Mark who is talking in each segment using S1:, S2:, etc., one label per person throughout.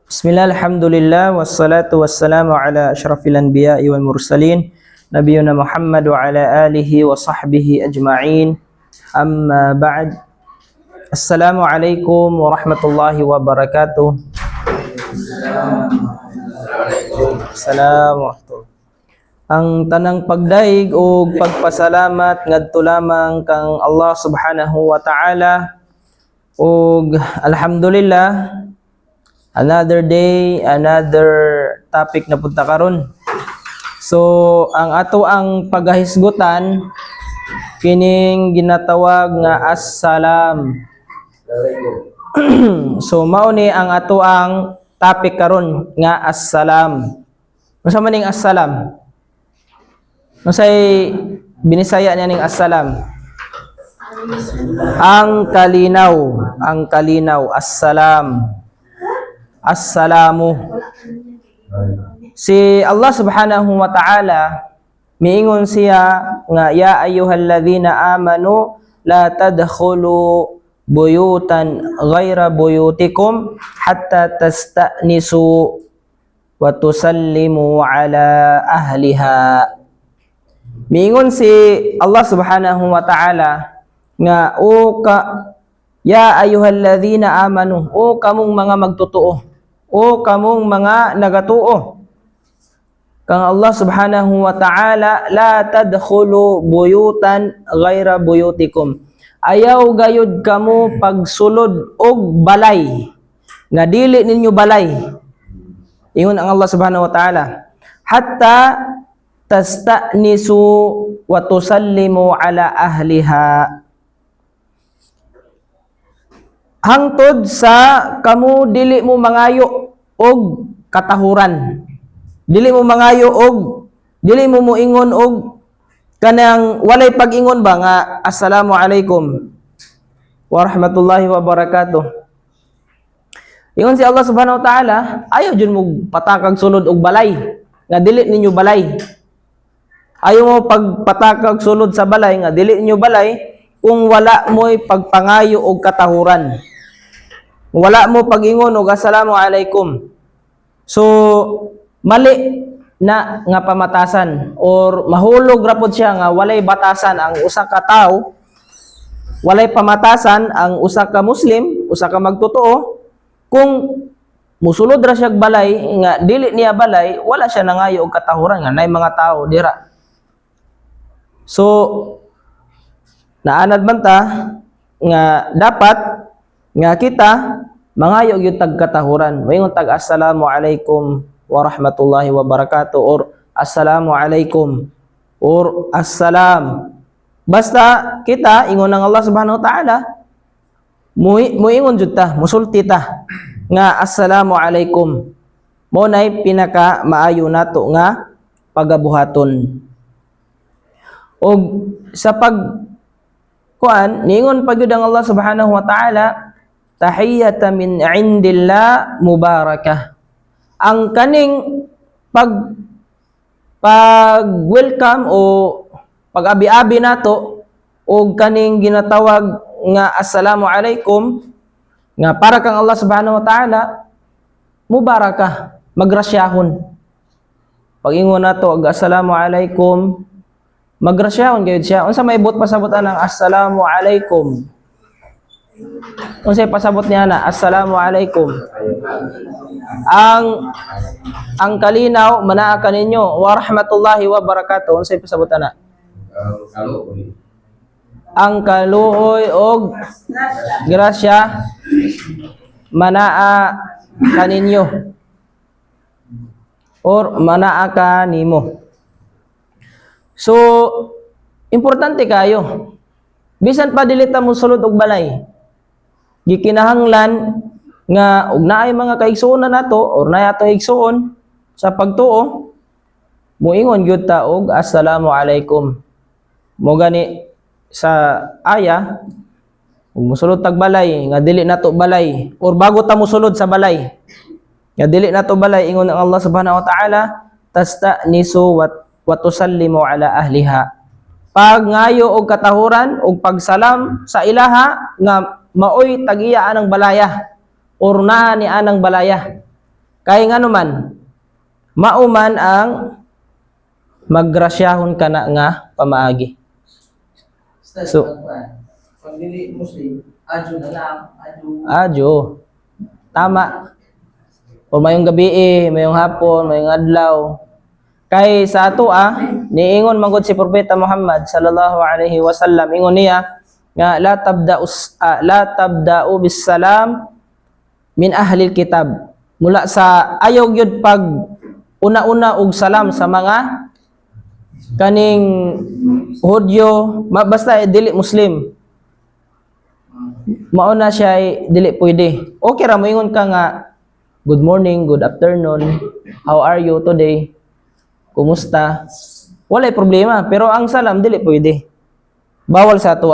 S1: Bismillah, alhamdulillah, wassalatu wassalamu ala ashrafil anbiya'i wal mursalin, nabiyuna Muhammad wa ala alihi wa sahbihi ajma'in. Amma ba'd. Assalamu alaikum warahmatullahi wabarakatuh. Assalamu alaikum. Ang tanang pagdaig o pagpasalamat ngadto lamang kang Allah subhanahu wa ta'ala ug alhamdulillah, another day, another topic na punta karon. So, ang ato ang pagahisgutan kining ginatawag nga assalam. So, mao ni ang ato ang topic karon nga assalam. Unsa man ning assalam? Unsay binisaya niya ning assalam? Ang kalinaw, assalam. Assalamu. Si Allah subhanahu wa ta'ala miingon siya nga ya ayyuhalladzina amanu la tadkhulu buyutan ghaira buyutikum hatta tasta'nisu wa tusallimu ala ahliha. Miingon si Allah subhanahu wa ta'ala nga o ka ya ayyuhalladzina amanu, o kamong mga magtotoo, o kamong mga nagatuo kang Allah subhanahu wa ta'ala, la tadkhulu buyutan ghaira buyutikum, ayaw gayud kamo pagsulod og balay nga dili ninyo balay, ingon ang Allah subhanahu wa ta'ala, hatta tasta'nisu wa tusallimu ala ahliha, hangtod sa kamo dili mo mangayo og katahuran, dili mo mangayo og dili mo moingon og kanang walay pag-ingon ba nga assalamu alaikum warahmatullahi wabarakatuh. Ingon si Allah subhanahu wa ta'ala, ayaw jud mo patakag sulod og balay nga dili ninyo balay. Ayaw mo pagpatakag sulod sa balay nga dili ninyo balay kung wala mo'y pagpangayo og katahuran. Wala mo pag-ingon og assalamu alaikum. So mali na nga pamatasan or mahulog ra pod siya nga walay batasan ang usa ka tawo, walay pamatasan ang usa ka Muslim, usa ka magtotoo, kung musulod ra siya balay nga dili niya balay, wala siya nangayo og katahuran nga nay mga tao dira. So naanad man ta nga dapat nga kita mangayo gyud tag katahuran, moingon tag assalamu alaikum warahmatullahi wabarakatuh or assalamu alaikum or assalam. Basta kita, ingon ng Allah subhanahu wa ta'ala, muingon jud ta, musulti ta nga assalamu alaikum. Mo nay pinaka maayo nato nga pagabuhaton. Og sa pag kuan, niingon pa gyud ang Allah subhanahu wa ta'ala, tahiyata min indillah mubarakah. Ang kaning pag pag welcome o pag-abi-abi nato og kaning ginatawag nga assalamu alaikum nga para kang Allah subhanahu wa ta'ala, mubarakah, magrasyahon. Pag-ingon nato og assalamu alaikum, magrasyahon gayud siya. Unsa may buot pasabot anang assalamu alaikum? Unsay pasabot niya na assalamu alaikum? Ang kalinaw manaa kaninyo wa rahmatullahi wa barakatuh. Unsay pasabot ana?
S2: Ang kaluoy.
S1: Ang kaluoy og grasya manaa kaninyo or manaa kanimo. So importante kayo, bisan pa dili ta mosulod og balay, gikinahanglan nga og naay mga kaigsuonan nato or naay atong igsuon sa pagtuo, muingon gyud ta og assalamu alaikum. Mo gani sa aya, ug mosulod tag balay nga dili nato balay or bago ta mosulod sa balay nga dili nato balay, ingon ang Allah subhanahu wa ta'ala, tastanisu wa tusallimu ala ahliha, pagngayo og katahuran og pagsalam sa ilaha nga maoy tagiya anang balaya or naa ni anang balaya. Kay nga naman, mao man ang maggrasyahon ka na nga pamaagi.
S2: So, pag dili Muslim, adyo na lang, adyo.
S1: Adyo. Tama. O mayong gabi eh, mayong hapon, mayong adlaw. Kay sa ato niingon magod si Propeta Muhammad sallallahu alaihi wasallam, ingon niya nga la tabda'u bis salam min ahli kitab. Mula sa ayaw gyud pag una-una og salam sa mga kaning Hudyo, basta eh, dili Muslim, mao na siya ay dili pwede. Okay ra moingon ka nga good morning, good afternoon, how are you today? Kumusta? Walay problema, pero ang salam dili pwede. Bawal sa ato.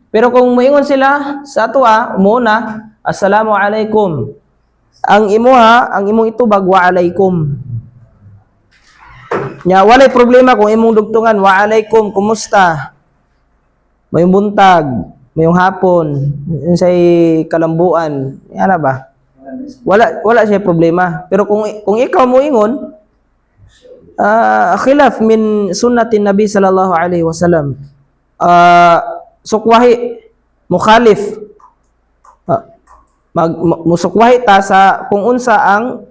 S1: Pero kung moingon sila sa ato muna, "Assalamu alaikum." Ang imuha, ang imong itubag, "Wa alaikum." Nya walay problema kung imong dugtungan, "Wa alaikum, kumusta? Mayong buntag, mayong hapon, unsay kalambuan," ana ba? Wala wala siya problema. Pero kung ikaw mo ingon, khilaf min sunnatin Nabi sallallahu alaihi wasallam. Sukwahi, mukhalif. Musukwahi ta sa kung unsa ang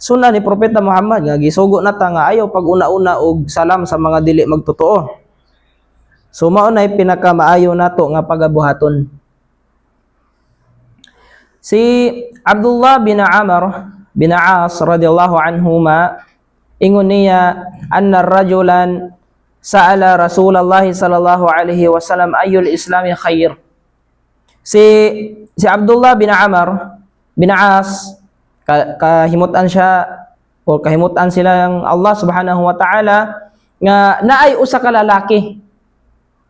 S1: sunnah ni Propeta Muhammad nga gisugo na ta nga ayaw pag una-una og salam sa mga dili magtotoo. So mao nay pinakamaayo nato nga pagabuhaton. Si Abdullah bin Amr bin As radhiyallahu anhuma, ingon niya, anna rajulan sa'ala Rasulullah sallallahu alaihi wasallam ayyul islami khair. Si Abdullah bin Amr bin As, kahimutan siya o kahimutan sila ng Allah subhanahu wa ta'ala nga naay usa ka lalaki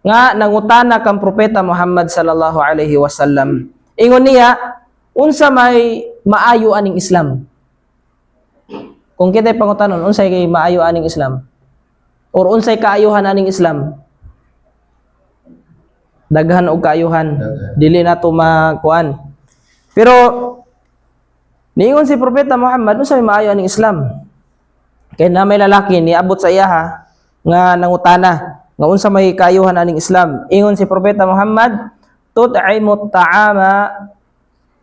S1: nga nangutana kang Propeta Muhammad sallallahu alaihi wasallam. Ingon niya, unsa may maayo aning Islam? Kung kita'y pangutanon, unsay kay maayo aning Islam? Or unsay kaayuhan aning Islam? Daghan og kaayuhan. Dili na to makuan. Pero niingon si Propeta Muhammad, unsa may maayo aning Islam? Kay na may lalaki niabot sa iyaha nga nangutana nga unsa may kaayuhan aning Islam. Ingon si Propeta Muhammad, tut'imu ta'ama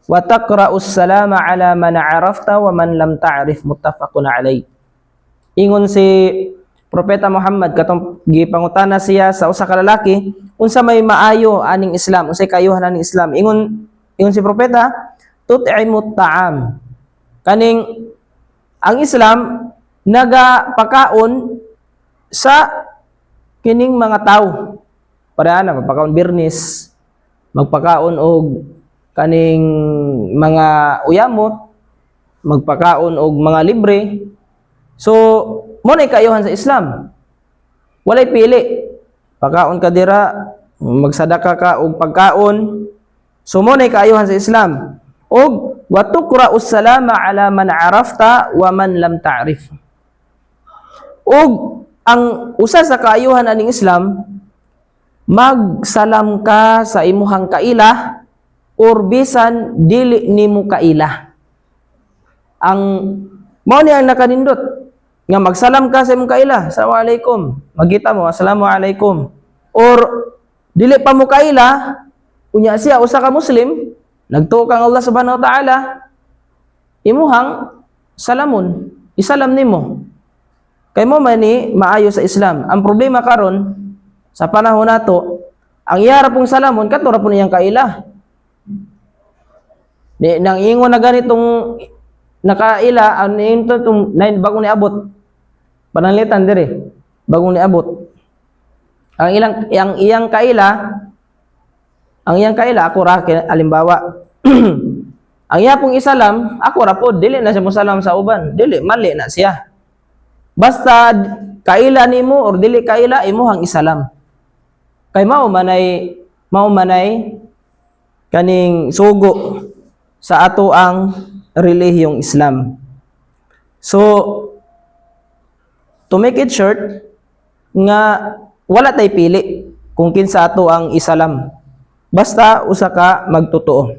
S1: wa taqra'u salama ala man arafta wa man lam ta'rif, muttafaqun alayh. Ingon si Propeta Muhammad katong gipangutana siya sa usa ka lalaki, unsa may maayo aning Islam, unsay kaayuhan aning Islam? Ingon si Propeta, tut'imu ta'am. Kaning ang Islam nagapakaon sa kining mga tao. Para ana magpakaon Birnis, magpakaon og kaning mga uyamot, magpakaon og mga libre. So, mo na kaayuhan sa Islam. Walay pili. Pakaon ka dira, magsadaka ka og pagkaon. So mo na kaayuhan sa Islam. Og wa tuqra'u salama ala man arafta wa man lam ta'rif. Og ang usa sa kaayuhan aning Islam, magsalam ka sa imuhang kaila or bisan dili nimo kaila. Ang mao ni ang nakanindot nga magsalam ka sa imong kaila, "Assalamualaikum." Magita mo, "Assalamualaikum." Or dili pa mo kaila, unya siya usa ka Muslim, nagtuo kang Allah subhanahu wa ta'ala, imuhang salamon, isalam nimo. Kay mo man ni maayo sa Islam. Ang problema karon sa panahon nato, ang iya ra pong salamon kato ra po niyang kaila. Ni nang ingon na ganitong nakaila ang ito itong nine bagong niabot. Pananglitan dire, bagong niabot. Ang iyang kaila ako ra alimbawa. Ang iya pong isalam, ako ra po, dili na siya mosalam sa uban. Dili, mali na siya. Basta kaila nimo or dili kaila, imuhang isalam. Kay mao manay kaning sugo sa ato ang relihiyong Islam. So to make it short nga wala tay pili kung kinsa ato ang isalam. Basta usa ka magtotoo.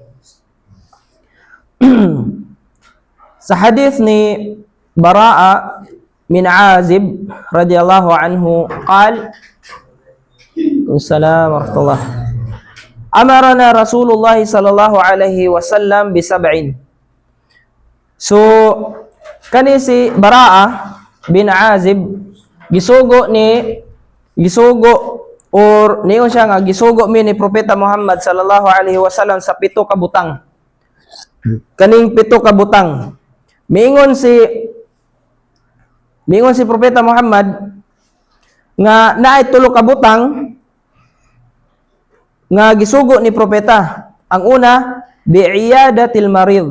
S1: Sa hadith ni Bara'a min Azib radhiyallahu anhu قال السلام ورحمة الله أمرنا رسول الله صلى الله عليه وسلم بسبع. So kani si Bara'a bin Azib, gisugo ni gisugo or niyon siya nga gisugo mi ni Propeta Muhammad sallallahu alaihi wasallam sa pito ka butang. Kaning pito ka butang. Miingon si Propeta Muhammad nga naay tulo ka butang nga gisugo ni propeta. Ang una, بعيادة المريض.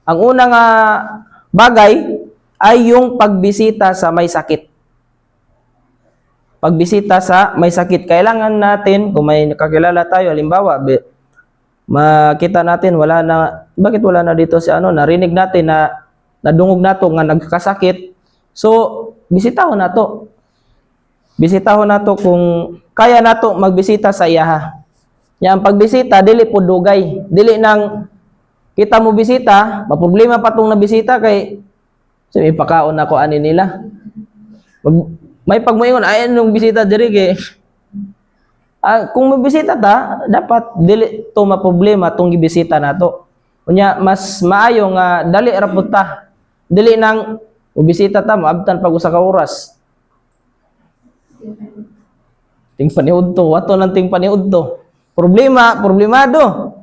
S1: Ang una nga bagay ay yung pagbisita sa may sakit. Pagbisita sa may sakit. Kailangan natin, kung may kakilala tayo, halimbawa, makita natin, wala na, bakit wala na dito si ano, narinig natin na, nadungog nato nga nagkasakit. So, bisitahon nato. Bisitahon nato kung kaya nato magbisita sa iyaha. Ya, ang pagbisita dili po dugay. Dili nang kita mo bisita, maproblema pa tong nabisita kay so ipakaon nako ani nila. May pagmoingon ay nung bisita diri kay kung mabisita ta, dapat dili to maproblema tong gibisita nato. Unya mas maayo nga dali ra pud ta. Dili nang mobisita ta, moabtan pag usa ka oras. Ting paniudto, wato nang ting paniudto. Problema, problemado.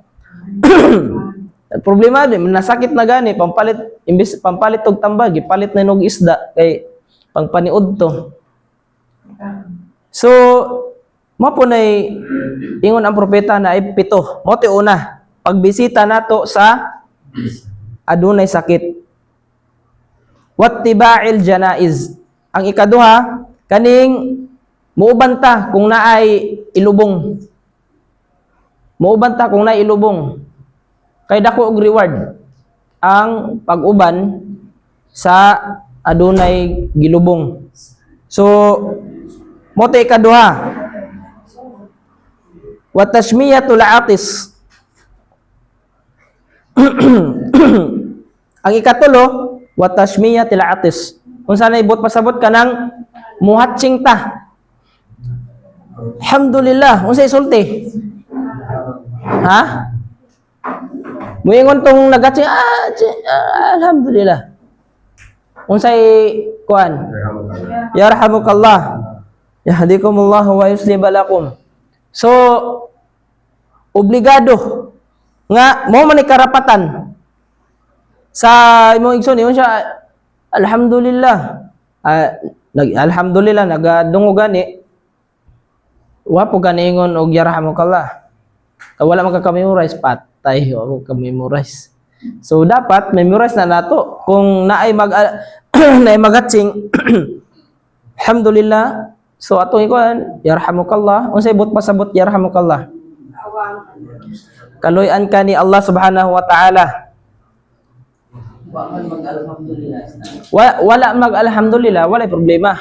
S1: Problemado, nasakit na gani, pampalit, imbis pampalit og tambag, gipalit na og isda kay pangpaniudto. So, mao po nay ingon ang propeta na ay pito. Mao ti una, pagbisita nato sa adunay sakit. واتباع الجنائز. Ang ikaduha, kaning muuban ta kung naay ilubong. Muuban ta kung naay ilubong. Kay dako og reward ang pag-uban sa adunay gilubong. So, mao to ikaduha. وتشميت العاطس. Ang ikatulo, وتشميت العاطس. Kung sana ibot pasabot ka ng muhatsing ta. Alhamdulillah. Unsa isulti? Ha? Muingon tong nagatsing, ah, alhamdulillah. Unsay kuan? يرحمك الله. يهديكم الله ويصلح بالكم. So, obligado nga mo man ni karapatan sa imong igsoon, ingon siya, alhamdulillah. Ah, nag alhamdulillah, nagadungog gani wa po gani ingon og yarhamukallah. Wala man ka memorize, patay, wa mo ka memorize. So dapat memorize na nato kung naay magatsing alhamdulillah. So atong ikuan, yarhamukallah. Unsay buot pasabot yarhamukallah? Kaluy-an ka ni Allah subhanahu wa ta'ala.
S2: Wa man mag-alhamdulillah.
S1: Wala mag alhamdulillah, wala problema.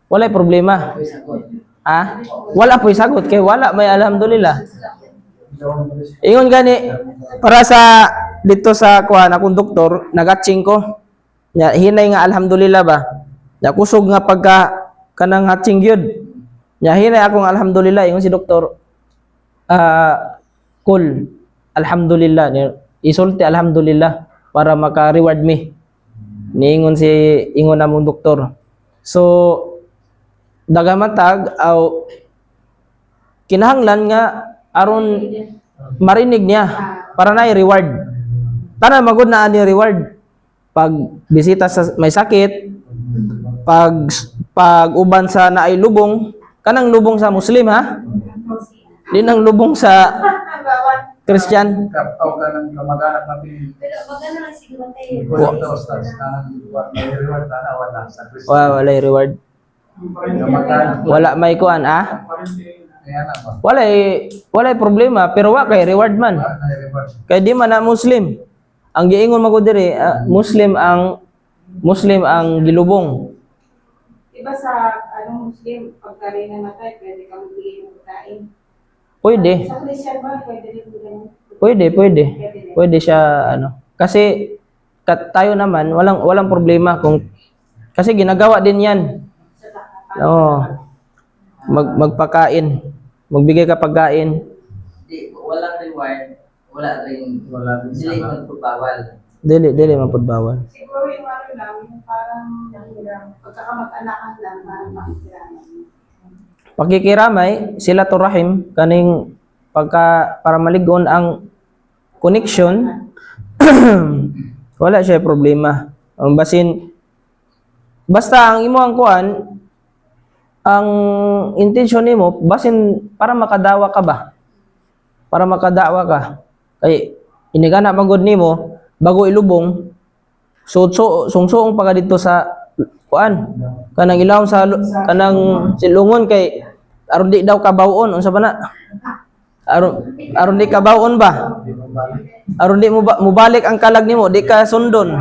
S1: Wala problema.
S2: Ako'y sagot.
S1: Ah, wala po'y sagot kay wala may alhamdulillah. Ingon gani para sa dito sa kuan akong doktor, nagatsing ko. Nya hinay nga alhamdulillah ba. Nya kusog nga pagka kanang hatsing gyud. Nya hinay akong alhamdulillah, ingon si doktor, ah, قل alhamdulillah, isulti alhamdulillah para maka-reward me. Niingon si ingon namong doktor. So dagamatag aw kinahanglan nga aron marinig niya para na reward. Tanan magud na ani reward. Pag bisita sa may sakit, pag uban sa naay lubong, kanang lubong sa Muslim ha. Di nang lubong sa Christian.
S3: Kaptaw ka ng kamag-anak natin.
S4: Pero magano lang siguro tayo.
S3: Wa ustaz na may reward na wala sa Christian.
S1: Wala reward.
S3: Kamag-anak.
S1: Wala may kuan ah.
S3: Kaya na ba?
S1: Walay problema pero wa kay reward man.
S3: Wala na reward.
S1: Kay di man na Muslim. Ang giingon mo ko diri, ah, Muslim ang gilubong.
S5: Diba sa anong Muslim, pagka rin namatay, pwede kang magbigay ng pagkain?
S1: Pwede.
S5: Sa Christian ba, pwede rin ganun?
S1: Pwede, pwede.
S5: Pwede rin.
S1: Pwede siya ano. Kasi Tayo naman, walang walang problema kung kasi ginagawa din 'yan. Oo. Magpakain. Magbigay ka pagkain.
S2: Di, walang reward, wala rin,
S3: Wala rin
S2: dili
S3: sa
S2: man po bawal.
S1: Dili, dili man pud bawal.
S5: Siguro yung ano lang, yung parang pagkakamag-anakan lang, parang makikilala.
S1: Pagkikiramay, sila to rahim kaning pagka para maligon ang connection, wala siya problema. Ang basin basta ang imo ang kuan, ang intention nimo basin para makadawa ka ba? Para makadawa ka. Kay inigana magod nimo bago ilubong, so, so sungsuong pa ka dito sa kuan, kanang ilawom sa kanang silungon, kay aron di daw kabawon, unsa ba na, aron aron di kabawon ba,
S3: Di mo balik.
S1: aron di mo ba, mubalik ang kalag nimo, di ka sundon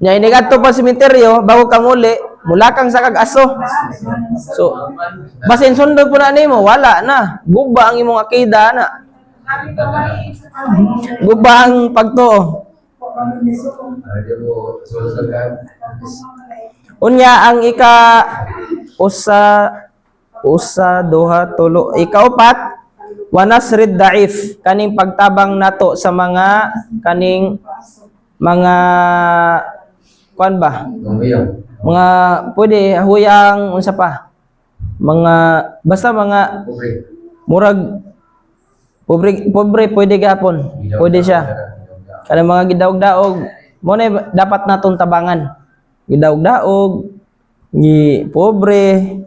S1: nya. Inigadto pa sementeryo bago ka muli mulakang sa kag aso. So basin sundon po na nimo, wala na, guba ang imong akida na,
S5: Sabi ko may sa palay.
S1: guba ang pagtuo.
S6: Di mo sulod ka.
S1: Unya ang ika usa, usa, duha, tulo, ikaupat, wanasrid daif, kaning pagtabang nato sa mga kaning mga kuan ba,
S6: Lumiyong.
S1: mga pwede huyang, unsa pa, mga basta mga
S6: Pobre.
S1: Murag pobre, pobre pwede gapon, pwede siya. Kanang mga gidaog-daog, mo na dapat natong tabangan. Gidaog-daog, gi pobre.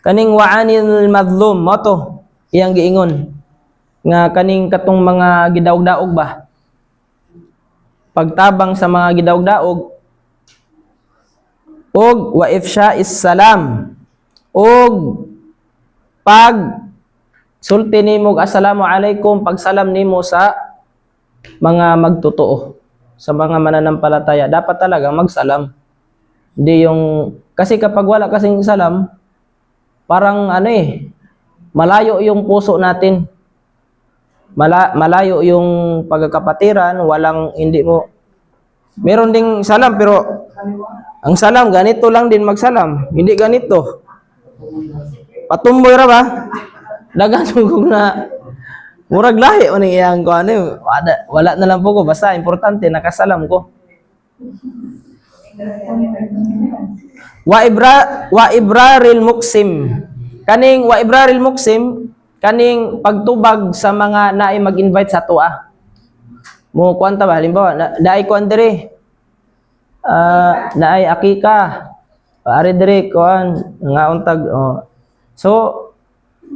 S1: Kaning wa'anil madlum mo to iyang giingon nga kaning katong mga gidaog-daog ba. Pagtabang sa mga gidaog-daog og wa ifsha is salam og pag sulti nimo og assalamu alaikum, pagsalam nimo sa mga magtotoo, sa mga mananampalataya, dapat talaga magsalam. Hindi yung kasi kapag wala kasing salam, parang ano eh, malayo yung puso natin. Malayo yung pagkakapatiran, walang hindi mo meron ding salam, pero ang salam ganito lang din magsalam, hindi ganito. Patumboy ra ba? Dagan sugog na murag lahi o ning iyang ko ano, eh. Wala, wala na lang po ko, basta importante nakasalam ko. Wa ibraril muksim. Kaning wa ibraril muksim, kaning pagtubag sa mga naay mag-invite sa tuwa. Mo kuan ta ba, halimbawa na, naay kuan diri. Ah, naay akika. Ari diri kuan nga untag, oh. So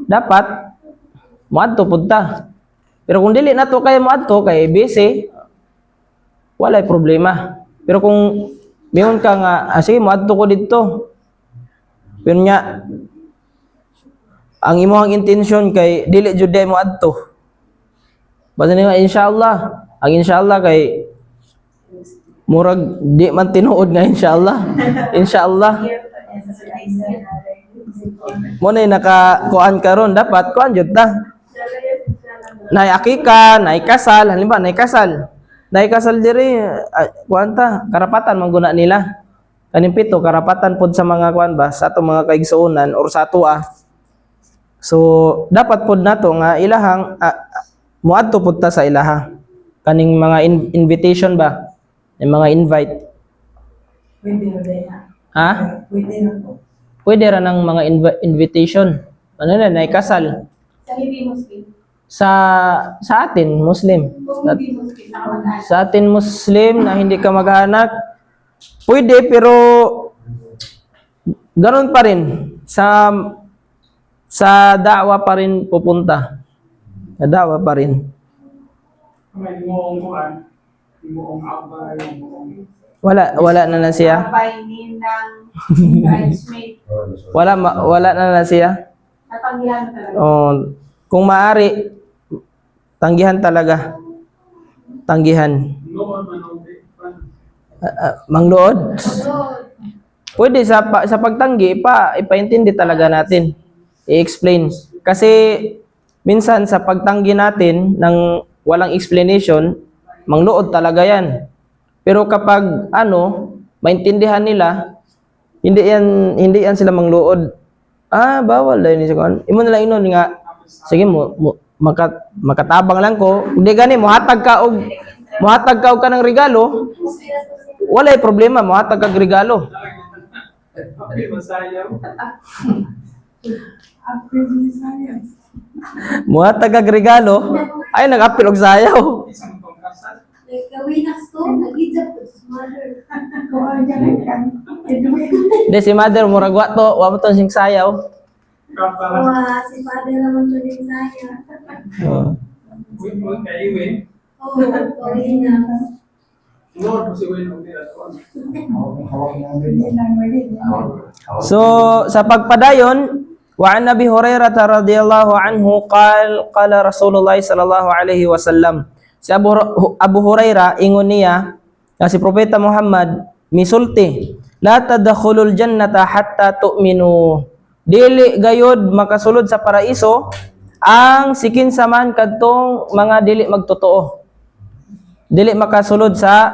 S1: dapat moadto pud ta. Pero kung dili na to kay moadto kay busy, walay problema. Pero kung miyon ka nga, ah, sige, moadto ko didto. Pero nya ang imong intention kay dili jud day moadto. Basta nga inshallah, ang inshallah kay murag di man tinuod nga inshallah. Inshallah. Mo na naka kuan karon, dapat kuan jud ta. Nay akika, nay kasal, halimbawa nay kasal. Nay kasal diri, ah, kuan ta, karapatan man guna nila. Kaning pito karapatan pod sa mga kuan ba, sa atong mga kaigsuonan or sa ato ah. So dapat pod nato nga ilahang moadto pod ta sa ilaha. Kaning mga invitation ba? Yung mga invite.
S7: Pwede na ba yan?
S1: Ha?
S7: Pwede na po.
S1: Pwede ra ng mga invitation. Ano na, nay kasal
S5: Sa hindi Muslim.
S1: Sa atin Muslim.
S5: Kung hindi Muslim, nakamag-anak.
S1: Sa atin Muslim na hindi ka maghanak, pwede, pero ganun pa rin sa da'wa pa rin pupunta. Sa da'wa pa rin.
S8: May imuong kuan, imuong abay, imuong
S1: Wala wala na lang siya.
S5: Abay, ninang, bridesmaid.
S1: Wala na lang siya.
S5: Natanggihan talaga.
S1: Oh, kung maaari tanggihan talaga. Tanggihan.
S8: noon man og kuan.
S1: Ah, ah, mangluod. Pwede sa pagtanggi, ipaintindi talaga natin. I-explain. Kasi minsan sa pagtanggi natin ng walang explanation, mangluod talaga yan. Pero kapag ano, maintindihan nila, hindi yan sila mangluod. Ah, bawal dahil ni kuan. Imo na lang inon nga sige mo makatabang lang ko. Hindi gani mohatag ka og kanang regalo. Walay problema, mohatag kag regalo.
S8: Okay, masayaw.
S7: Apil science.
S1: Mohatag kag regalo. Ay nag-apil og sayaw.
S8: Isang pangkasal.
S4: Nagkawinas ko, nag-ijab ko sa mother.
S7: Kuha niya kang Edwin.
S1: Hindi si mother murag wa to, wa mo to sing sayaw.
S8: Kapara.
S4: Wa, si father naman to din saya.
S1: Oh.
S8: Win mo kay Win.
S4: Oo, kawinas.
S8: Lord ko si Win og dira doon.
S6: Hawak niya ang
S7: Hindi lang mali.
S1: So sa pagpadayon, wa an Abi Hurairah radhiyallahu anhu qal qala Rasulullah sallallahu alaihi wasallam. Si Abu Hurairah ingon niya nga si Propeta Muhammad misulti, la tadkhulul jannata hatta tu'minu. Dili gayod makasulod sa paraiso ang sikinsa man kadtong mga dili magtotoo. Dili makasulod sa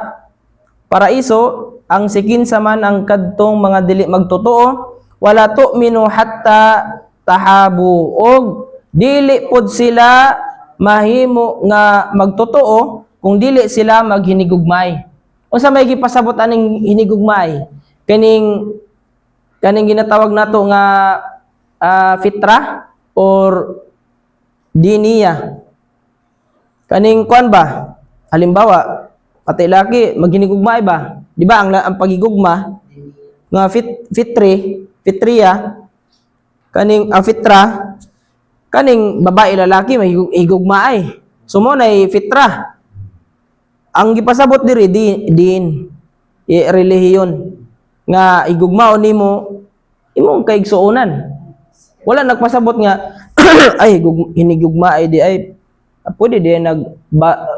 S1: paraiso ang sikinsa man ang kadtong mga dili magtotoo, wala tu'minu hatta tahabu, og dili pod sila mahimo nga magtotoo kung dili sila maghinigugmay. Unsa may gipasabot aning hinigugmay? Kaning kaning ginatawag nato nga fitra or diniya, kaning kuan ba, halimbawa pati laki maghinigugmay ba, di ba? Ang pagigugma nga fitri fitriya, kaning ang fitra, kaning babae lalaki may higugmaay, so mo nay fitra. Ang gipasabot diri di, din relihiyon nga igugmaon nimo imong kaigsuonan. Wala nagpasabot nga ay hinigugma ay di ay pwede di nag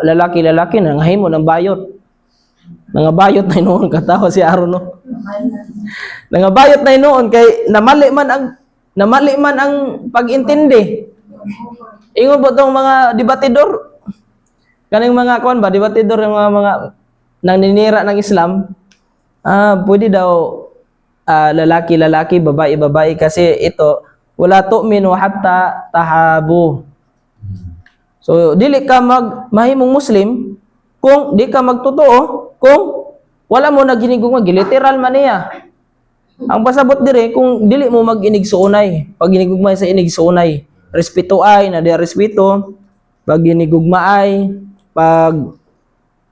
S1: lalaki lalaki na ngahimo ng bayot. Nangabayot na hinuon, katawa si Aaron, no. Nangabayot na hinuon kay namali man ang pag-intindi. Ingon ba tong mga debatidor, kaning mga kuan ba, debatidor, yung mga naninira ng Islam, pwede daw lalaki lalaki, babae babae, kasi ito, wala tu'minu hatta tahabu. So dili ka mag mahimong Muslim kung di ka magtotoo, kung wala mo naghinigugma, literal man niya. Ang pasabot dire kung dili mo mag-inigsuonay, pag hinigugma sa inigsuonay, respeto ay na di respeto, pag hinigugmaay, pag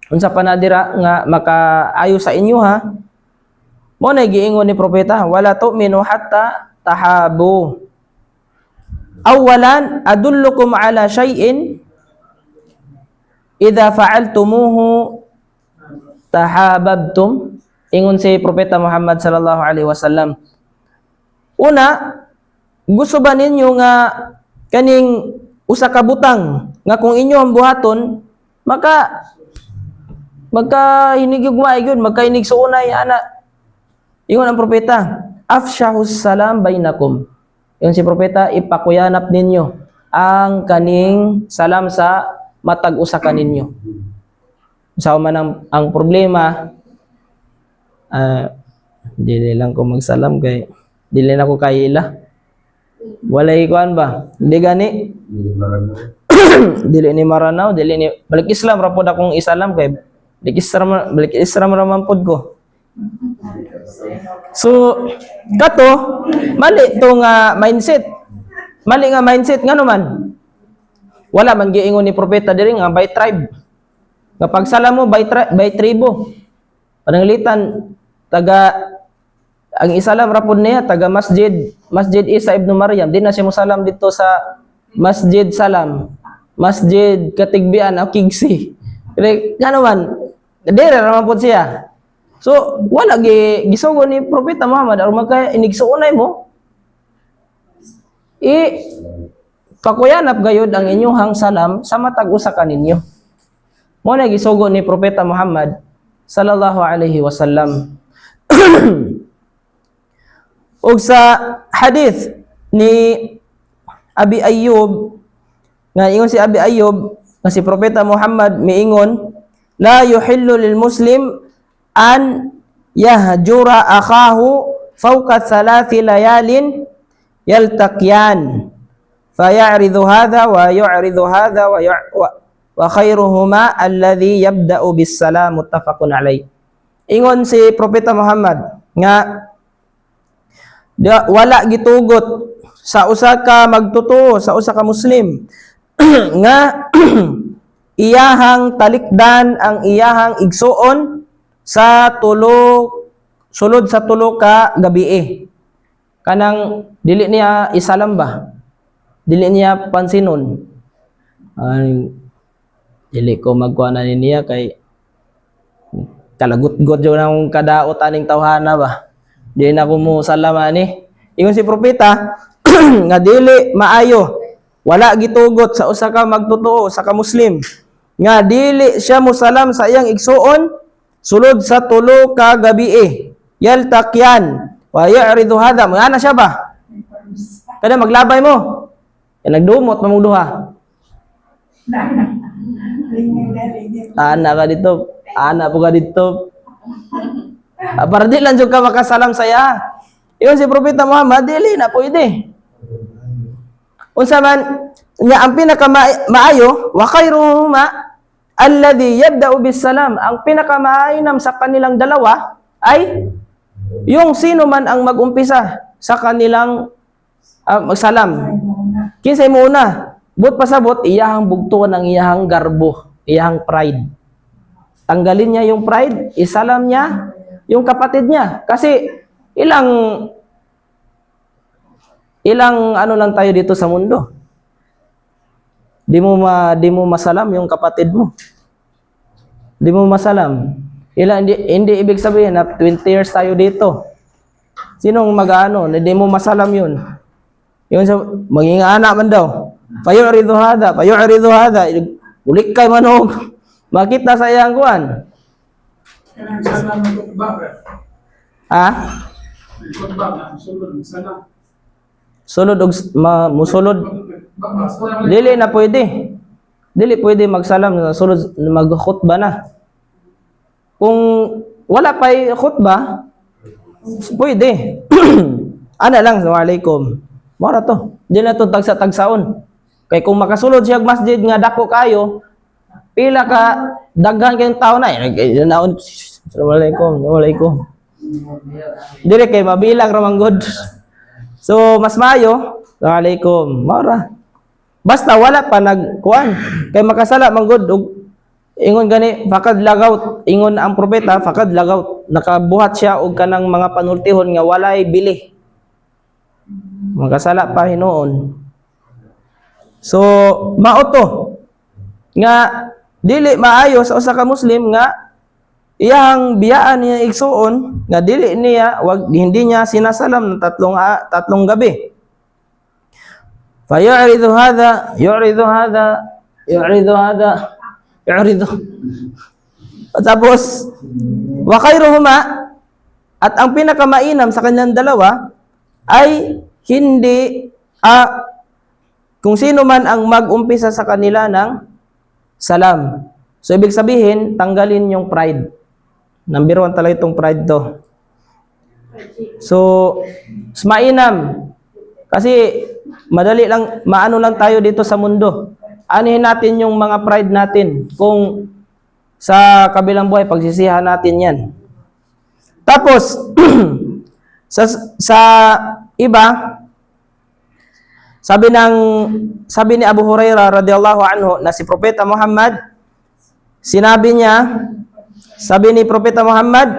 S1: unsa pa na dira nga makaayo sa inyo ha. Mo na giingon ni propeta, wala tu'minu hatta tahabu. Awalan adullukum ala syai'in idza fa'altumuhu tahabbtum. Ingon si propeta Muhammad sallallahu alaihi wasallam, una, gusto ba ninyo nga kaning usa ka butang nga kung inyo ang buhaton maka magka hinigugma gyud, magka inigsuonay ana? Ingon ang propeta, afshahus salam bainakum. Ingon si propeta, ipakuyanap ninyo ang kaning salam sa matag usa kaninyo. Sa man ang problema, dili lang ko magsalam kay dili na ko kaila. Walay kuan ba? Hindi gani.
S6: Hindi marami.
S1: Dili ni Maranao, dili ni balik Islam ra pod akong isalam kay balik Islam ra man pod ko. So kato mali to nga mindset. Mali nga mindset, ngano man? Wala man giingon ni propeta diri nga by tribe. Nga pagsalam mo by tribo. Pananglitan taga ang isalam ra pod niya taga Masjid Masjid Isa ibn Maryam, di na siya mosalam dito sa Masjid Salam, Masjid Katigbian o Kigsi. Kaya ngano man, dire ra man pod siya. So wala gi gisugo ni propeta Muhammad aron magka inigsuonay mo. I pakuyanap gayud ang inyuhang salam sa matag usa ka ninyo. Mo na gisugo ni propeta Muhammad sallallahu alaihi wasallam. Ug sa hadith ni Abi Ayyub nga ingon si Abi Ayyub nga si Propeta Muhammad miingon, la yuhillu lil muslim an yahjura akahu fawqa thalathi layalin yaltaqyan faya'ridu hadha wa yu'ridu hadha wa khayruhuma alladhi yabda'u bis salam, muttafaqun alayh. Ingon si Propeta Muhammad nga wala gitugot sa usa ka magtotoo, sa usa ka Muslim, nga iyahang talikdan ang iyahang igsuon sa tulo, sulod sa 3 ka gabi. Kanang dili niya isalam ba, dili niya pansinon. Ay, dili ko magkuha na niya kay kalagot-got jud ang kadaot aning tawhana ba, di na ko mo salam ani. Ingon si propeta nga dili maayo, wala gitugot sa usa ka magtotoo, sa ka Muslim, nga dili siya mosalam sa iyang igsuon sulod sa 3 ka gabi yaltaqyan wa ya'ridu hadha. Mga siya ba kada maglabay mo kay nagdumot mamong duha.
S7: Lingin na lingin.
S1: Ana ka dito, ana po ka dito. Ah, para di lang jud ka makasalam saya. Ingon si Propeta Muhammad, dili na pwede. Unsa man nga ang pinaka maayo, wa khairuhuma alladhi yabda'u bis salam. Ang pinakamainam sa kanilang dalawa ay yung sino man ang mag-umpisa sa kanilang magsalam. Kinsay mo una? But pasabot, iyahang bugtuan ang iyahang garbo, iyahang pride. Tanggalin niya yung pride, isalam niya yung kapatid niya. Kasi ilang ilang ano lang tayo dito sa mundo. Di mo masalam yung kapatid mo. Di mo masalam. Ilang hindi ibig sabihin na 20 years tayo dito. Sinong mag-ano, hindi mo masalam yun. Yung sa maging anak man daw. Fayuridu hada, fayuridu hada. Ulik kay manog. Makita sa iyang kuan.
S8: Kanang salam ng khutbah, bro.
S1: Ha?
S8: Khutbah, ang sulod, salam.
S1: Sulod og musulod.
S8: Ba, salam.
S1: Dili na pwede. Dili pwede magsalam na sulod magkhutba na. Kung wala pa khutba, pwede. Ana lang, assalamualaikum. Mora to. Di na to tagsa-tagsaon. Kay kung makasulod siya og masjid nga dako kayo, pila ka daghan kayong tao na. Eh, naon, assalamualaikum, assalamualaikum. Dire kay mabilang ra man gud. So mas maayo, assalamualaikum. Mora. Basta wala pa nagkuan. Kay makasala man gud og ingon gani faqad lagawt, ingon ang propeta, faqad lagawt, nakabuhat siya og kanang mga panultihon nga walay bili. Makasala pa hinuon. So mao to nga dili maayo sa usa ka Muslim nga iyang biyaan niya igsuon nga dili niya wag hindi niya sinasalam ng 3 gabi. Fayuridu hadha, yuridu hadha, yuridu hadha, yuridu. Tapos wa khairuhuma, at ang pinakamainam sa kanilang dalawa ay hindi kung sino man ang mag-umpisa sa kanila ng salam. So ibig sabihin, tanggalin yung pride. Number one talaga itong pride to. So, mas mainam. Kasi madali lang, maano lang tayo dito sa mundo. Anihin natin yung mga pride natin. Kung sa kabilang buhay, pagsisihan natin yan. Tapos, sa iba, sabi ni Abu Hurairah radhiyallahu anhu na si Propeta Muhammad, sinabi niya, sabi ni Propeta Muhammad,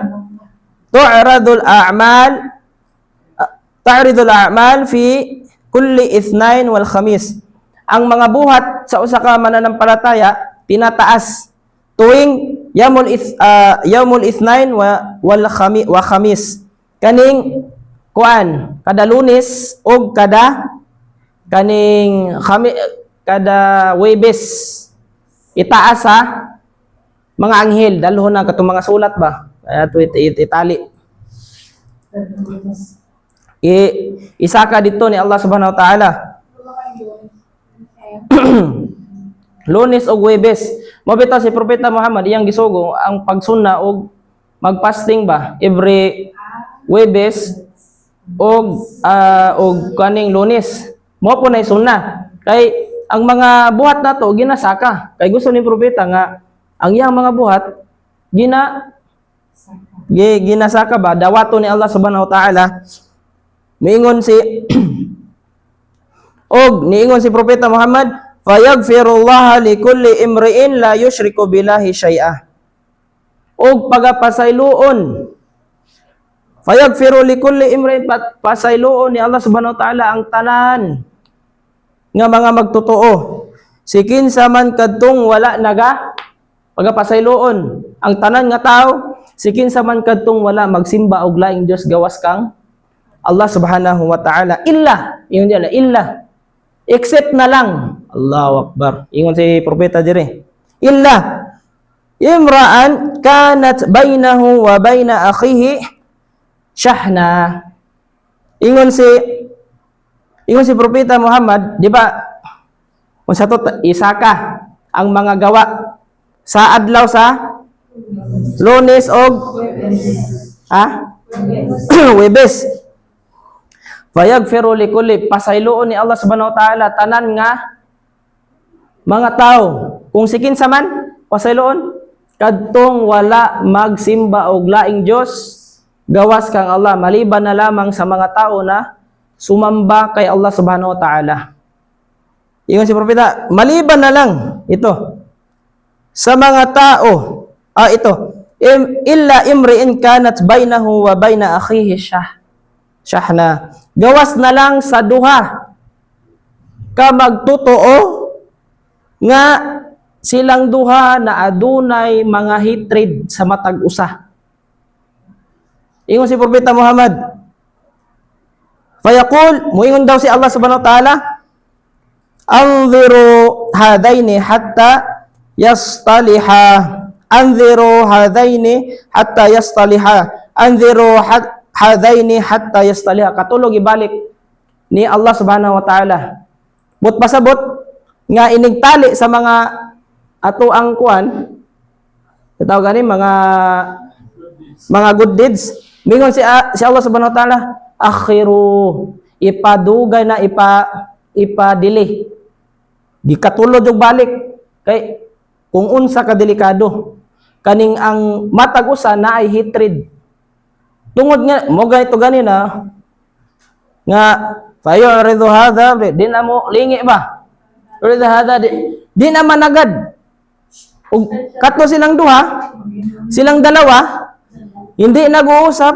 S1: ta'ridul a'mal fi kulli ithnain wal khamis. Ang mga buhat sa usa ka mananampalataya tinataas tuwing yawmul ithnain wa wal khami wa khamis. Kaning kuan, kada Lunes og kada kaning khami, kada Webes, itaas sa mga anghel, dalhon na katong mga sulat ba. Kaya itali. Isaka dito ni Allah subhanahu wa ta'ala. Lunes og Huwebes. Mao bitaw si Propeta Muhammad, iyang gisugo ang pagsunna og magfasting ba every Huwebes og kaning Lunes. Mao po na sunna. Kay ang mga buhat nato ginasaka. Kay gusto ni propeta nga ang iyang mga buhat ginasaka ba, dawato ni Allah subhanahu wa ta'ala. Miingon si og niingon si Propeta Muhammad, "Fayaghfirullah likulli imri'in la yushriku billahi syai'a." Og pagapasayloon, fayaghfiru likulli imri'in, pasayloon ni Allah subhanahu wa ta'ala ang tanan nga mga magtotoo si kinsa man kadtong wala naga, pagapasayloon ang tanan nga tao si kinsa man kadtong wala magsimba og laing Dios gawas kang Allah subhanahu wa ta'ala. Illa, ingon diyan, illa, except na lang. Allahu akbar. Ingon si propeta dire, illa imra'an kanat bainahu wa baina akhihi syahna. Ingon si propeta Muhammad, di ba, kung sa to isaka ang mga gawa sa adlaw sa Lunes og ha Huwebes. Fayaghfiru likulli, pasayloon ni Allah subhanahu wa ta'ala tanan nga mga tao kung si kinsa man, pasayloon kadtong wala magsimba og laing Dios gawas kang Allah, maliban na lamang sa mga tao na sumamba kay Allah subhanahu wa ta'ala. Ingon si propeta, maliban na lang ito sa mga tao, ito, illa imri'in kanat bainahu wa baina akhihi syahna. Gawas na lang sa duha ka magtotoo nga silang duha na adunay mga hatred sa matag usa. Ingon si Propeta Muhammad, fayaqul, muingon daw si Allah subhanahu wa ta'ala, "Anziru hadaini hatta yastaliha, anziru hadaini hatta yastaliha, anziru hadaini hatta yastaliha." Katulog ibalik ni Allah subhanahu wa ta'ala. But pasabot nga inigtali sa mga ato ang kuan, tawag gani, mga good deeds, mingon si Allah subhanahu wa ta'ala, "Akhiru," ipadugay na, ipadili, di katulod og balik, kay kung unsa ka delikado kaning ang matag usa na ay hatred, tungod nga mo ganito gani na nga fayuridu hadha, di na mo lingi ba, yuridu hadha, di na managad ug katlo silang duha, silang dalawa hindi nag-uusap,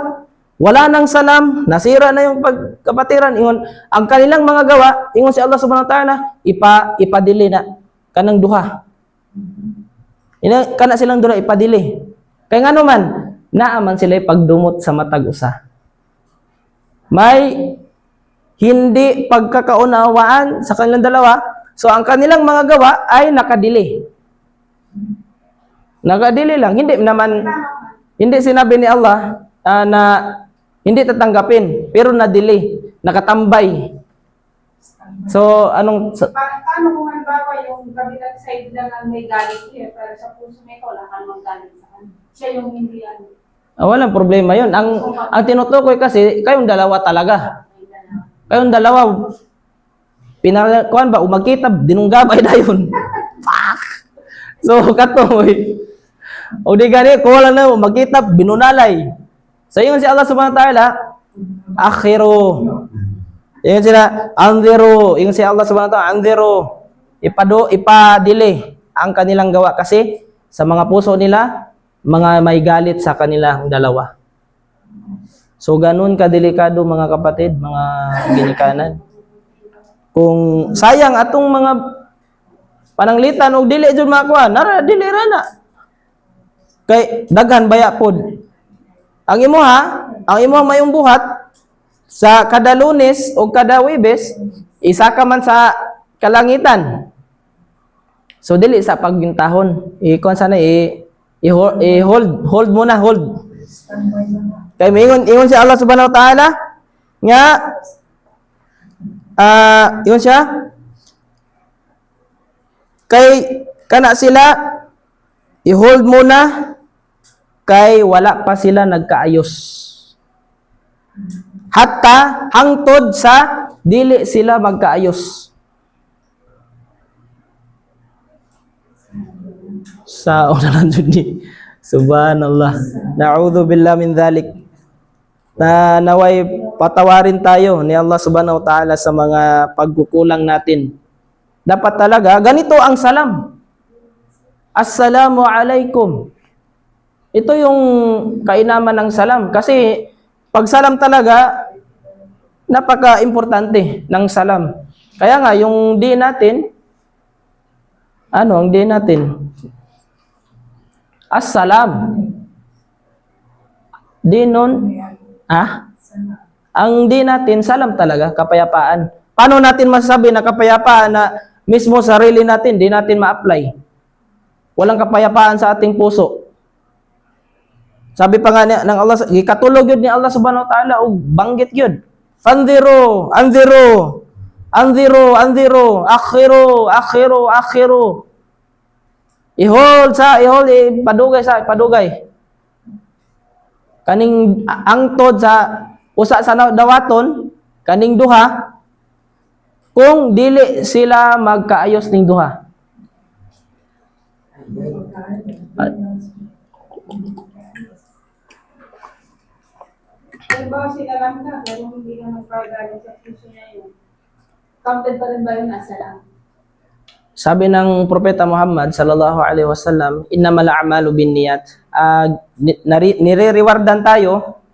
S1: wala nang salam, nasira na yung pagkapatiran. Ingon ang kanilang mga gawa, ingon si Allah subhanahu wa ta'ala, ipadili na kanang duha. Ina kana silang duha ipadili. Kay ngano man, naa man sila pagdumot sa matag usa. May hindi pagkakaunawaan sa kanilang dalawa, so ang kanilang mga gawa ay nakadili. Nakadili lang, hindi naman, hindi sinabi ni Allah na hindi tatanggapin, pero nadili, nakatambay. So, anong
S5: Paano kung halimbawa yung kabilang side lang ang may galit niya, pero sa puso mo ikaw, wala ka namang galit sa kanya? Siya yung hindi ano.
S1: Ah, walang problema 'yun. Ang tinutukoy kasi kayong dalawa talaga.
S5: May dalawa.
S1: Kayong dalawa pinala kuan ba, umagkita dinunggabay dayon. Fuck. So katoy. O di gani ko wala na magkita binunalay. So ingon si Allah subhanahu wa ta'ala, akhiru. Ingon sila, anziru. Ingon si Allah subhanahu wa ta'ala, anziru. Ipadili ang kanilang gawa kasi sa mga puso nila, mga may galit sa kanilang dalawa. So ganun kadelikado, mga kapatid, mga ginikanan. Kung sayang atong mga pananglitan og dili jud makuha, nara dili ra na. Kay daghan baya pod. Ang imuha, ang imuha mayong buhat sa kada Lunes o kada Webes, isa ka man sa kalangitan. So dili sa pagyuntahon, i-kuan sana, i-hold hold muna, hold.
S7: Standby lang na.
S1: Kay mingon ingon si Allah subhanahu wa ta'ala nga ingon siya. Kay kana sila i-hold muna kay wala pa sila nagkaayos. Hatta hangtod sa dili sila magkaayos. Sa una lang jud ni. Subhanallah. Na'udzu billah min dhalik. Na naway patawarin tayo ni Allah Subhanahu wa Ta'ala sa mga pagkukulang natin. Dapat talaga ganito ang salam. Assalamu alaikum. Ito yung kainaman ng salam kasi pag salam talaga, napaka-importante ng salam. Kaya nga yung di natin, ano ang di natin? Assalam. Dinon, ah? Ang di natin, salam talaga, kapayapaan. Paano natin masasabi na kapayapaan na mismo sarili natin, di natin ma-apply? Walang kapayapaan sa ating puso. Sabi pa nga ng Allah, gikatulog yun ni Allah Subhanahu wa Ta'ala og banggit yun. Anziru, anziru, anziru, anziru, akhiru, akhiru, akhiru. I-hold sa, i-hold, ipadugay sa, ipadugay. Kaning angtod sa usa sa dawaton, kaning duha, kung dili sila magkaayos ning duha.
S5: Halimbawa sila lang ka, pero hindi naman pa galing sa puso niya yun. Counted pa rin ba yun as salam?
S1: Sabi ng Propeta Muhammad sallallahu alaihi wasallam, innamal a'malu binniyat. Nire-rewardan tayo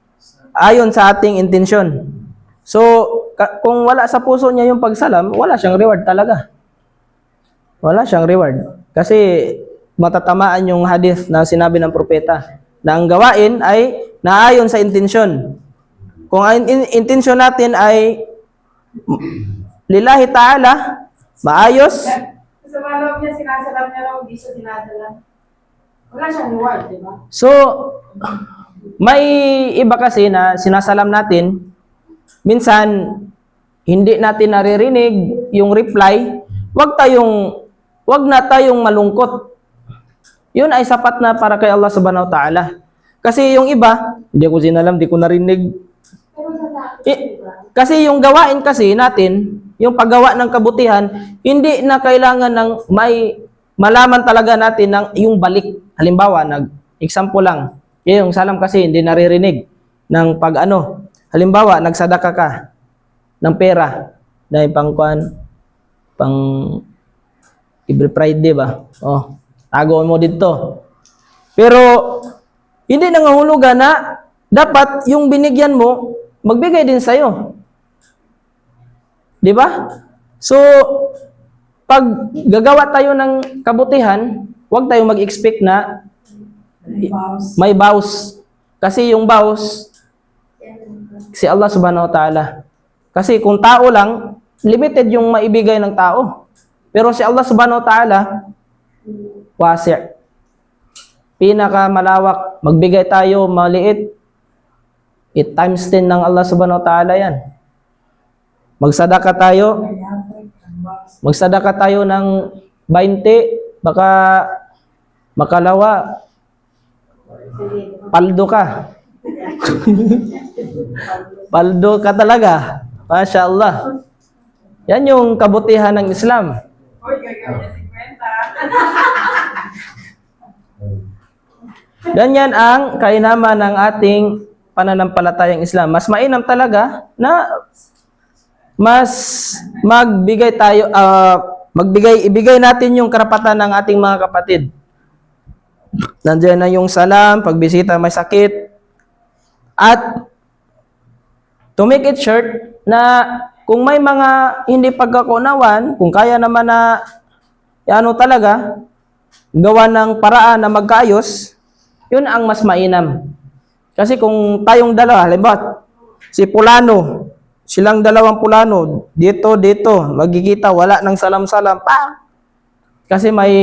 S1: ayon sa ating intensyon. So, kung wala sa puso niya yung pagsalam, wala siyang reward talaga. Wala siyang reward. Kasi matatamaan yung hadith na sinabi ng propeta na ang gawain ay naayon sa intensyon. Kung ang intensyon natin ay lillahi ta'ala, maayos,
S5: Sa mga loob niya, sinasalam niya raw, hindi siya dinadala. Wala siyang reward, di ba?
S1: So, may iba kasi na sinasalam natin, minsan, hindi natin naririnig yung reply, wag na tayong malungkot. Yun ay sapat na para kay Allah Subhanahu wa Ta'ala. Kasi yung iba, hindi ko sinalam, hindi ko narinig.
S5: Pero sa tao,
S1: Eh,
S5: di ba?
S1: kasi yung gawain kasi natin, yung paggawa ng kabutihan, hindi na kailangan ng may malaman talaga natin ng yung balik. Halimbawa, nag example lang. Yung salam kasi hindi naririnig ng pag ano. Halimbawa, nagsadaka ka ng pera dahil pang kuan, pang every Friday ba? Oh, tago mo dito. Pero hindi nangahulugan na dapat yung binigyan mo, magbigay din sa'yo. Di ba? So, pag gagawa tayo ng kabutihan, huwag tayong mag-expect na
S7: Vows.
S1: may baws. Kasi yung baws, si Allah Subhanahu wa Ta'ala. Kasi kung tao lang, limited yung maibigay ng tao. Pero si Allah Subhanahu wa Ta'ala, wasi'. Pinakamalawak. Magbigay tayo maliit, it times 10 ng Allah Subhanahu wa Ta'ala yan. Magsadaka tayo, magsadaka tayo ng 20, baka makalawa, paldo ka. Paldo ka talaga. Masya Allah. Yan yung kabutihan ng Islam.
S5: Uy, gagawin niya 50.
S1: Ganyan ang kainaman ng ating pananampalatayang Islam. Mas mainam talaga na mas magbigay tayo, magbigay, ibigay natin yung karapatan ng ating mga kapatid. Nandiyan na yung salam, pagbisita may sakit. At to make it short, na kung may mga hindi pagkakunawan, kung kaya naman na ano talaga, gawa ng paraan na magkaayos, yun ang mas mainam. Kasi kung tayong dalawa, halimbawa, si Pulano, silang dalawang Pulano, dito, dito, magkikita, wala ng salam-salam, pa! Kasi may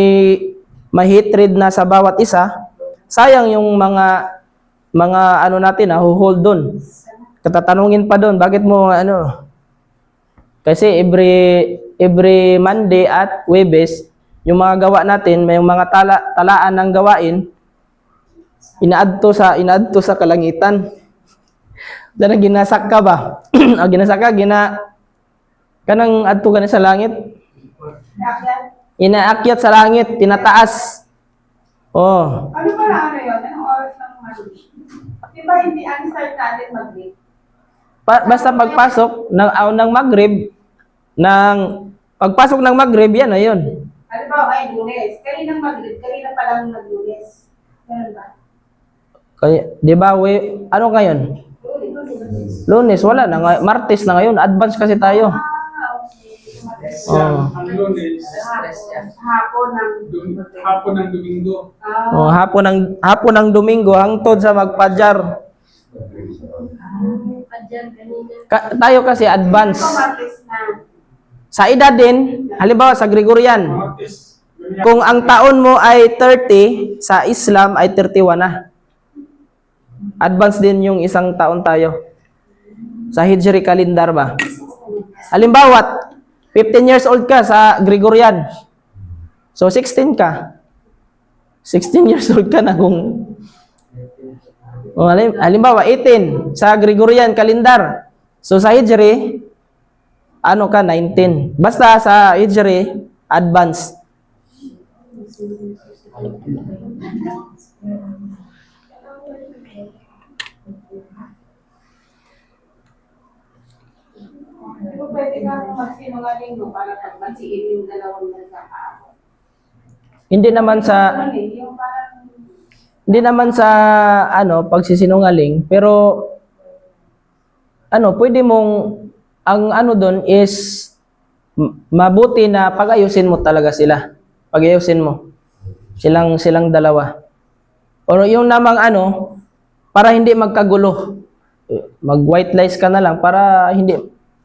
S1: hatred na sa bawat isa, sayang yung mga ano natin, nahuhold doon. Katatanungin pa doon, bakit mo ano? Kasi every Monday at Webes, Yung mga gawa natin, may mga talaan ng gawain, inaadto sa kalangitan. Dana ginasak ka ba? O ginasak ka kanang adto ka na sa langit.
S5: Akyat.
S1: Inaakyat sa langit, tinataas. Oh,
S5: Ano pala ano yun? Anong oras ng mag? Di ba hindi ang start natin mag-week?
S1: Basta pagpasok ng Maghrib ng pagpasok ng Maghrib, yan na yun.
S5: Halimbawa, ay Lunes. Kaninang mag-week, kanina pa lang nag-Lunes. Ganun ba?
S1: Kaya, 'di ba, we, ano ngayon? Lunes, wala na ngay- Martes na ngayon, advance kasi tayo.
S5: Ah, okay.
S1: Oh.
S8: Ang Lunes,
S2: Stress siya.
S5: Hapon ng
S8: hapon ng Domingo.
S5: Ah,
S1: Oh, hapon ng Domingo hangtod sa magpadjar.
S4: Padyan kanina.
S1: Tayo kasi advance.
S5: Ito, Martes na.
S1: Sa edad din, halimbawa sa Gregorian,
S8: Martes.
S1: kung ang taon mo ay 30, sa Islam ay 31 na. Advance din yung isang taon tayo. Sa Hijri calendar ba? Halimbawa, 15 years old ka sa Gregorian. So 16 ka. 16 years old ka na kung o, halimbawa 18 sa Gregorian calendar. So sa Hijri ano ka, 19. Basta sa Hijri advance.
S5: Di ba pwede ka magsinungaling, no, para pagbansiin yung dalawang nagkakaaway?
S1: Hindi naman sa
S5: Ano eh, yung parang
S1: hindi naman sa ano pagsisinungaling, pero ano, pwede mong ang ano doon is mabuti na pag-ayusin mo talaga sila. Pag-ayusin mo silang silang dalawa. O yung namang ano, para hindi magkagulo. Eh, mag white lies ka na lang para hindi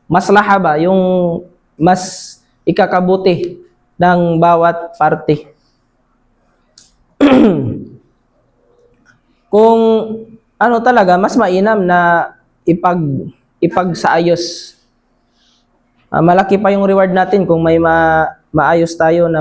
S1: maslaha ba yung mas ikakabuti ng bawat party. Kung ano talaga, mas mainam na ipagsaayos. Ah, malaki pa yung reward natin kung may maayos tayo na